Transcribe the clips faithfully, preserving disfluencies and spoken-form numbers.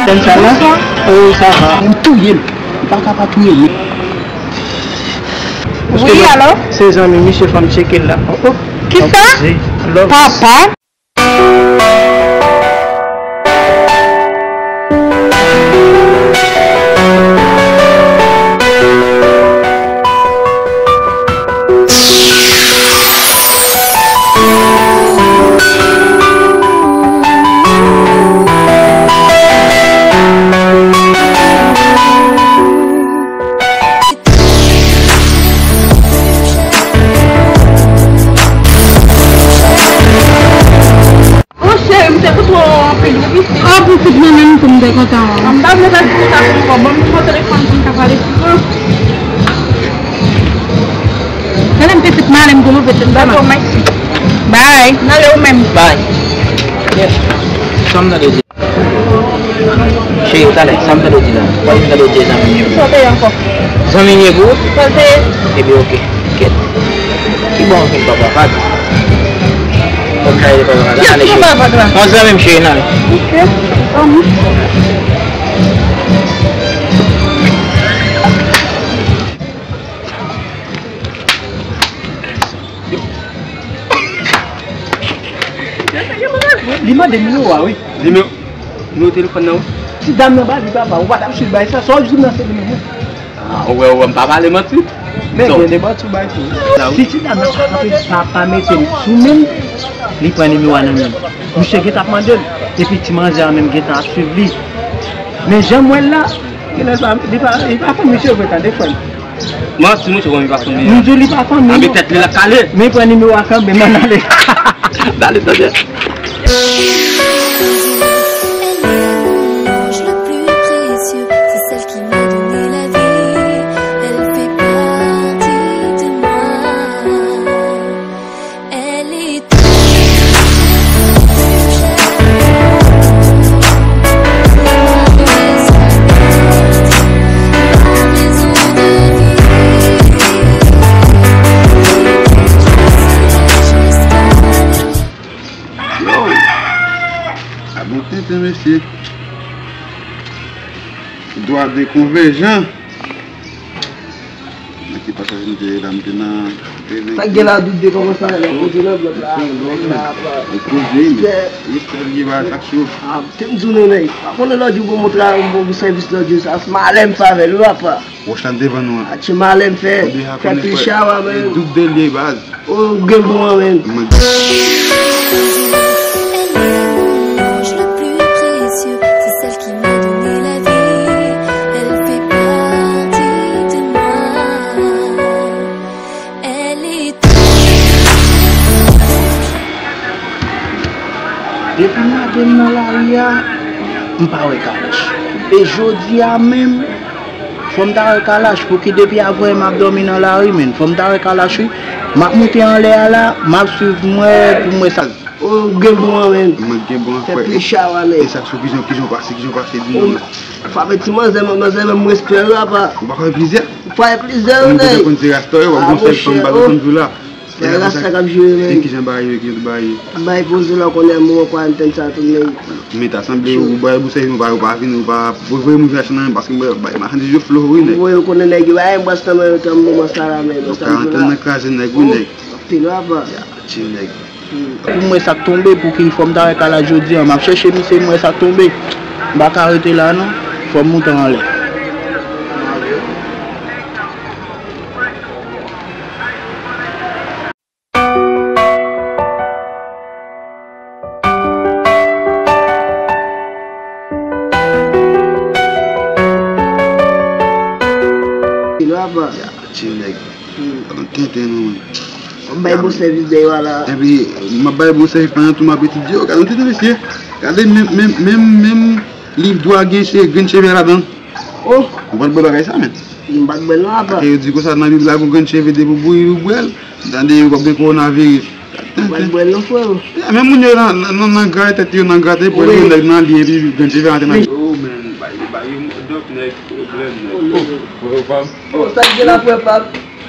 Konn sa la? Oh, sa va. M touye l. M pa ka pa touye l. Wi, alo? Se zanmi misye, fò m tcheke l la. Oh, oh. Kisa? Papa? O cheri, m te kontan w anpil wi pitit. O pitit mwen menm tou m te kontan w. M pa vle pèdi kontak ou ankò. Ban m nimewo telefòn pou m ka pale sou ou. Talè m pitit m ale m gwo move tèt. Dakò, mèsi. Bye. M ale ou menm. Bye. Yes. Sa m tande di. Cheri, talè, sa m tande w di la? Ou pa vin tande w di zanmi m ye pou ou? Sa w te ye ankò? Zanmi m ye pou ou? Sa w te ye? Ebyen, oke. Kèt. Ki bò w vin, papa? Kat. Fò m chaje papa Kat. Ale, cheri. Yon zanmi m, cheri, nan. Oke. Zanmi. Li mande nimewo a, wi. Nimewo, nimewo telefòn nan ou? Ti dam nan ba li, papa. Ou pa t ap swiv bay sa. Sa w di m nan se li menm. Ah, ou wè, ou wè, m pa pale manti. Men gen de manti ou bay tou. Si ti dam nan pa, pa, pa mete l sou men, li pran nimewo a nan men. Misye gentan ap mande l. Epi ti manzè a menm gentan ap swiv li. Men jan m wè l la, genlè sa, li pa, li pa fanm misye vre, tande, frè m. Manti, monchè, ou wè li pa fanm li. M di w li pa fanm li, non. Anben tèt li la kale. Men pran nimewo a kanmenm, ann ale. Dale, tande. Elle est mon ange le plus précieux, c'est celle qui m'a donné la vie, elle fait partie de moi. Elle est Yo! A bon tenten, mesye. Dwa de konvèjan. Nan ki pasaj m te ye la, m te nan, te nan... Sa k gen la, dout de kòman sa ye la, kote nan blòk la, la, apa. Koze, men. Respè, respè, li ba chak jou. Ah, te m di w non, nèg. Pa konnen lòt jou pou montre yon bon sèvis lòt jou, sa, se malè m fè avè l, wi, apa. Wòch la devan nou an. Atche malè m fè, fè pil chawa, men. Dout de li, baz. Oh, gen bon an, men. Mwen. Elle est mon ange le plus précieux, c'est celle qui m'a donné la vie, elle fait partie de moi. Elle est... Depi maten m nan lari a, m pa wè Kalash. E jodi a menm, fò m ta wè Kalash, pouki depi avanyè m ap dòmi nan lari, menn. Fò m ta wè Kalash, wi. M ap moute anlè a la, m ap swiv mwen pou m wè sa. Oh, gen bon an, menn. Mwen gen bon an, frè. Fè pil chawa, menn. E sa k sou kijan, kijan pase, kijan pase di moun. Frape ti manzè, manzè menm respè l, apa. Ou pa fè plizyè? Ou pa fè plizyè, nèg. Ou konn se rasta yo, w ap gon sèl fanm, pa gon fanm jou la. Frè, rasta k ap jwe, menn. E kijan bagay yo, kijan bagay yo? Bay poze la, ou konnen moman kwarantenn sa tou, nèg. Men ta sanble ou bay bousèy, ou pa, ou pa vini, ou pa voye moun vin achte nan men, paske bay machandiz yo flo, wi, nèg. Ou voye, ou konnen nèg yo bay anbras nan men yo, tan moman sa la, menn. Karantèn nan kraze nèg, wi, nèg. Anpil, apa. Ya, ti nèg. Pou m wè sa k tonbe, pou ki fò m ta wè Kalash jodi a. M ap chèche misye, m wè sa k tonbe. M pa ka rete la, non. Fò m moute anlè. Ti nèg. Ti nèg. Gade yon tenten, non, man. M ap bay bon sèvis dèyè a la. Epi, m ap bay bon sèvis pandan tou m ap etidye yo. Gade yon tenten, mesye. Gade menm, menm, menm, menm liv dwa gen che-, grenn cheve ladan. Oh! Ou pa t bwè bagay sa, menn? M pa t bwè l non, apa. Paske yo di konsa nan Bib la, gon grenn cheve depi w bouyi, ou bwè l. Tande, ou p ap gen kowonaviris. Ou pa t bwè l non, frè. Ya, men moun yo nan, nan, nan, nan grate tèt yo, nan grate pwen yo, nèg nan li, epi grenn cheve antre nan... Oh, men, bay, bay, dòk nèg, pwoblèm, nèg. Oh, frè pa m. Oh, sa k gen la, frè pa m?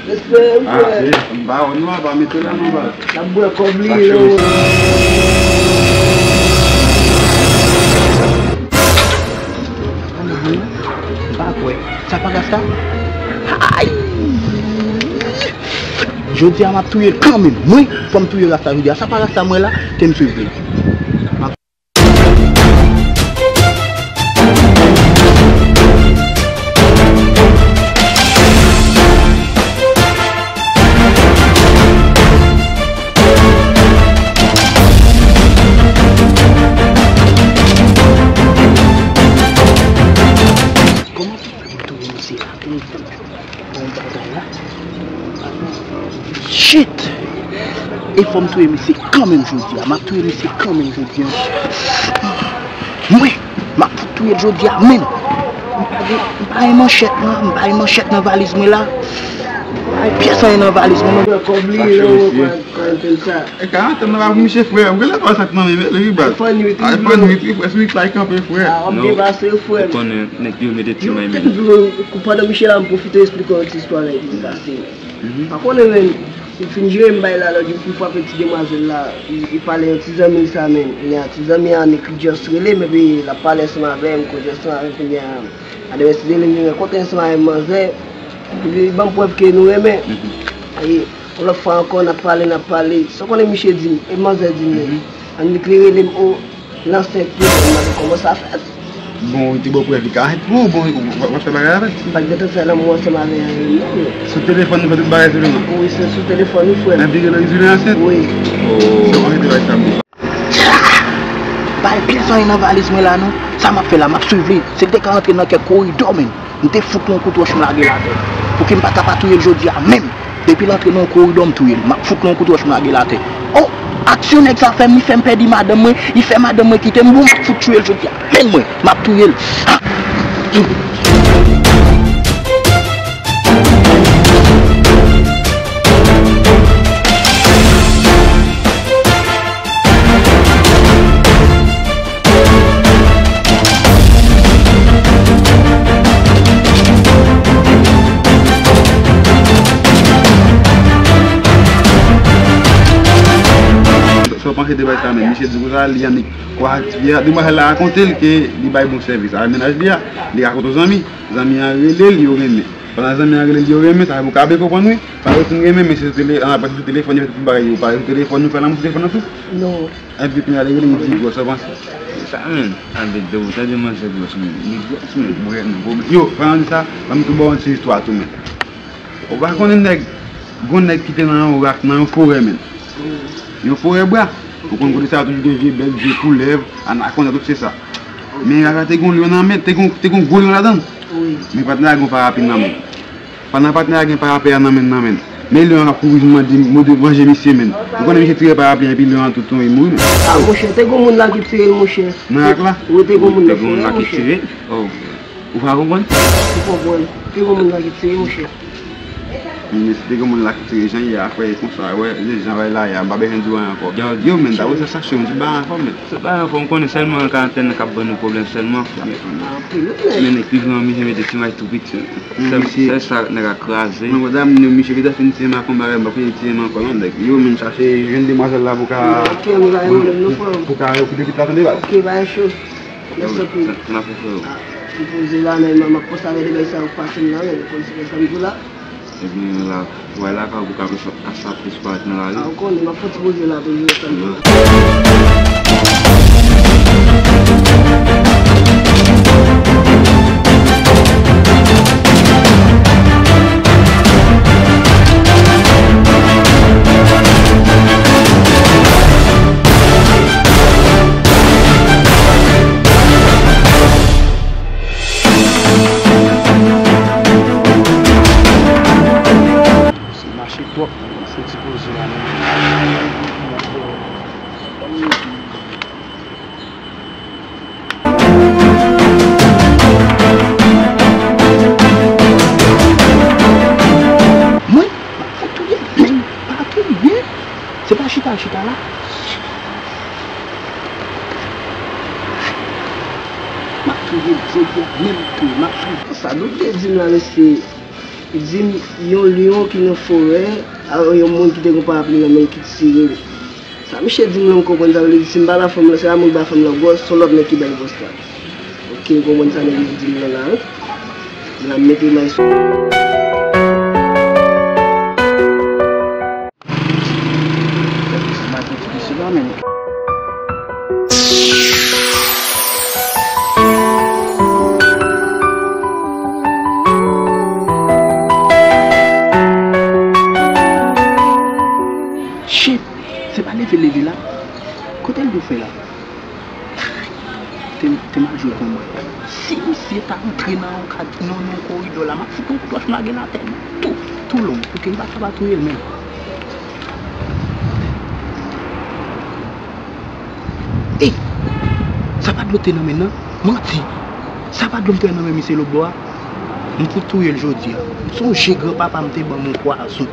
Respè, wi, frè. Ah, men, m pa wè non, apa, mete la non, ba. N ap bwè kòb li, yo. Sa cho. Ay! Jodi a m ap touye l kanmenm. Mwen, fò m touye rasta jodi a. Sa pa rasta mwen la, ke m swiv li. Kòman pou m touye misye la? Bon, bagay la. Shit! E fò m touye misye kanmenm jodi a. M ap touye misye kanmenm jodi a. Mwen, m ap fout touye l jodi a menm. M pa gen, m pa gen manchèt nan, m pa gen manchèt nan valiz mwen la. M pa gen pyès anyen nan valiz mwen non. Kòb li, yo, kòb li sa. E ka antann nan pa pou misye, frè. Ou genlè pa sa k nan men li, wi, baz. Fò nwit, wi, frè, si nwit la kanpe, frè. A, w ap depase, frè. Ou konnen nèg yo mete ti may men. Pandan misye la, m pwofite esplike w yon ti istwa nèg yo pase. Pa konnen, men, li fin jere m bay la, lòt jou pou frape ti demwazèl la, li, li pale yon ti zanmi l sa, men. Li a ti zanmi a, nèg li just rele m, epi l ap pale ansanm avè m, koze ansanm avè m, kounye a, a demen si rele m, li rankontre ansanm avè m, manzè, li ban m prèv ke nou renmen. E, yon lòt fwa ankò, n ap pale, n ap pale. Sa w konnen misye di m, e manzè di m, men, annik li rele m, o, l ansent, wi, m mande kòman sa fèt. Bon, ou te ba w prèv li ka ansent pou ou, bon, w ap fè bagay avè l. M pa t gentan fè lanmou ansanm avè l, non, men. Sou telefòn nou fè tout bagay sou li, non? Wi, se sou telefòn, wi, frè m. Epi rele l di li ansent? Wi. Oh. Sa w pa mete bagay sa, bon. Bay pyès anyen nan valiz mwen la, non. Sa m ap fè la, m ap swiv li. Se l te ka antre nan kèk koridò, men. M te fout li yon kout wòch, m lage l atè. Pouki m pa ta pa touye l jodi a menm? Depi l antre nan yon koridò, m touye l. M ap fout li yon kout wòch, m lage l atè. O, aksyon nèg sa fè m, li fè m pèdi madanm mwen, li fè madanm mwen kite m, bon, m ap fout touye l jodi a menm mwen. M ap touye l. Ah! Sa w panse de bagay sa menm? Misye di konsa, li annik kwa, demwazèl la rakonte l ke li bay bon sèvis a mennaj li a. Li rakonte yon zanmi, zanmi an rele l, yo renmen. Pandan zanmi an rele l, yo renmen, sa fè pou ka byen konprann, wi. Pa yo fin renmen, men se sou tele-, an, apre se sou telefòn, yo fè tout bagay yo. Pa yo sou telefòn, nou fè lanmou sou telefòn nan tou? Non. Epi kounye a, li rele m, di, bro, sa w panse? Sa menm, annik de ou, tande manzè gwòs menm. Li gwòs menm, vrèman, bro. Yo, pandan di sa, ban m tou ba w yon ti istwa tou, men. Ou pa konnen nèg, gon nèg ki te nan yon rak, nan yon forè, men. Yon forè bwa. Ou konn kote sa, toujou gen vye bèt, vye koulèv, anakonda, tout se sa. Men rak la te gon lyon nan men, te gon, te gon gwo lyon ladan l. Wi. Men patnè a gon parapli nan men. Pandan patnè a gen parapli a nan men, nan men. Men lyon an ap kouri vin mande, mande manje misye, men. Ou konnen misye tire parapli an, epi lyon an tou tonbe mouri, men. A, monchè, te gon moun la ki tire l, monchè. Nan rak la? Wi, te gon moun la ki tire l, monchè. Oh. Ou pa konprann? Ou konprann. Te gon moun la ki tire, monchè. Men si te gon moun la ki tire, jan ye a, frè, e konsa, wè, jan bagay la ye a, m pa bezwen di w anyen ankò. Yo, men, ta wè sa, sa cho, m di bagay ankò, men. Se bagay ankò, m konnen sèlman karantèn nan k ap ban nou pwoblèm sèlman, frè. Men nèg toujou anmije mete ti may tou piti. Sèl, sèl sa nèg a kraze. Mwen, madam, nou, misye gentan fin tiye m ak yon bagay, m pa fini tiye m ankò, non, nèg. Yo, men, chache jwenn demwazèl la pou ka, pou ka, pou ka, pou ka, pou ka, tande, baz. Ok, bagay cho. Mèsi anpil. Sa, sa n ap fè, frè? A, m poze la, men m ap konsa avè de bagay sa yo k pase m nan, men ou konn se konsa m di w la. Ebyen, la, w al lakay ou pou ka plis, ka sa plis parèt nan lari. A, ou konnen, m ap fè ti poze la toujou, sa m di w la. Se mache twòp, se ti poze la menm. Mwen, m ap fè touye, men pa touye. Se pa chita, chita la. M ap touye l jodi a, menm touye, m ap touye. Sa nou te di m la, mesye, li di m yon lyon ki nan forè, a, yon moun ki te gen parapli nan men l ki tire l. Sa misye di m lan, m konprann sa vle di, si m pa ba fanm lan, se pa mwen ki ba fanm lan gwòs, se yon lòt nèg ki ba l gwòs la. Ok, m konprann sa nèg yo di m lan la, wi. L ap mete may sou. Maten ti pisi la menm. Shit! Se pa leve leve la. Kote l dwe fè la? Te, te mal jwe pou mwen. Si misye ta antre nan yon kad, nan yon koridò la, m ap fout yon kout wòch lage l atè tou, tou long, pou ke m pa ka pa touye l menm. Ey! Sapat dlo te nan men nan? Manti! Sapat dlo m te nan men misye lòtbò a? M fout touye l jodi a. M sonje granpapa m te ban m yon pwazon.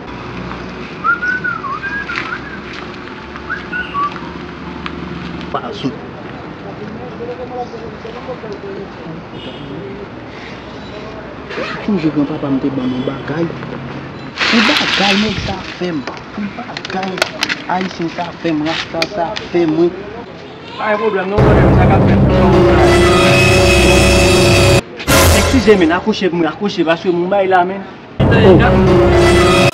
Pwazon. Sonje granpapa m te ban m yon bagay. Yon bagay nèg sa fè m. Yon bagay ayisyen sa fè m, rasta sa fè m, wi. Pa gen pwoblèm non, mwen menm sa k ap fèt. Eskize men, akouche pou mwen, akouche, paske mwen bay la men. Oh.